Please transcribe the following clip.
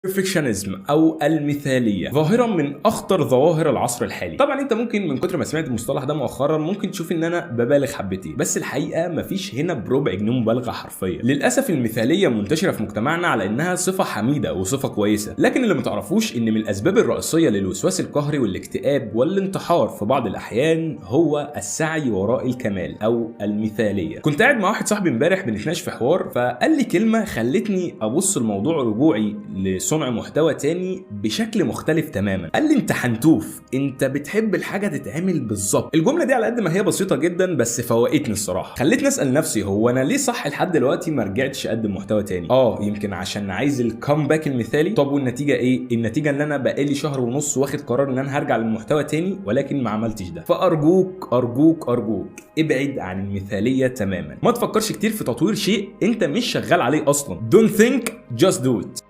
perfectionism او المثالية ظاهره من اخطر ظواهر العصر الحالي. طبعا انت ممكن من كتر ما سمعت المصطلح ده مؤخرا ممكن تشوف ان انا ببالغ حبتين، بس الحقيقة مفيش هنا بربع جنيه مبالغه حرفيا. للاسف المثالية منتشرة في مجتمعنا على انها صفة حميده وصفه كويسة، لكن اللي ما تعرفوش ان من الاسباب الرئيسية للوسواس القهري والاكتئاب والانتحار في بعض الاحيان هو السعي وراء الكمال او المثالية. كنت قاعد مع واحد صاحبي امبارح بنتناقش في حوار، فقال لي كلمة خلتني ابص الموضوع رجوعي لصنع محتوى تاني بشكل مختلف تماما. قال لي انت حنتوف، انت بتحب الحاجة تتعمل بالظبط. الجملة دي على قد ما هي بسيطة جدا بس فوقتني الصراحة، خلتني اسال نفسي هو انا ليه صح لحد دلوقتي ما رجعتش اقدم محتوى تاني؟ يمكن عشان عايز ال comeback المثالي. طب والنتيجة ايه؟ النتيجة ان انا بقالي شهر ونص واخد قرار ان انا هرجع للمحتوى تاني، ولكن ما عملتش ده. فارجوك ارجوك ارجوك ابعد عن المثالية تماما، ما تفكرش كتير في تطوير شيء انت مش شغال عليه اصلا. Don't think، just do it.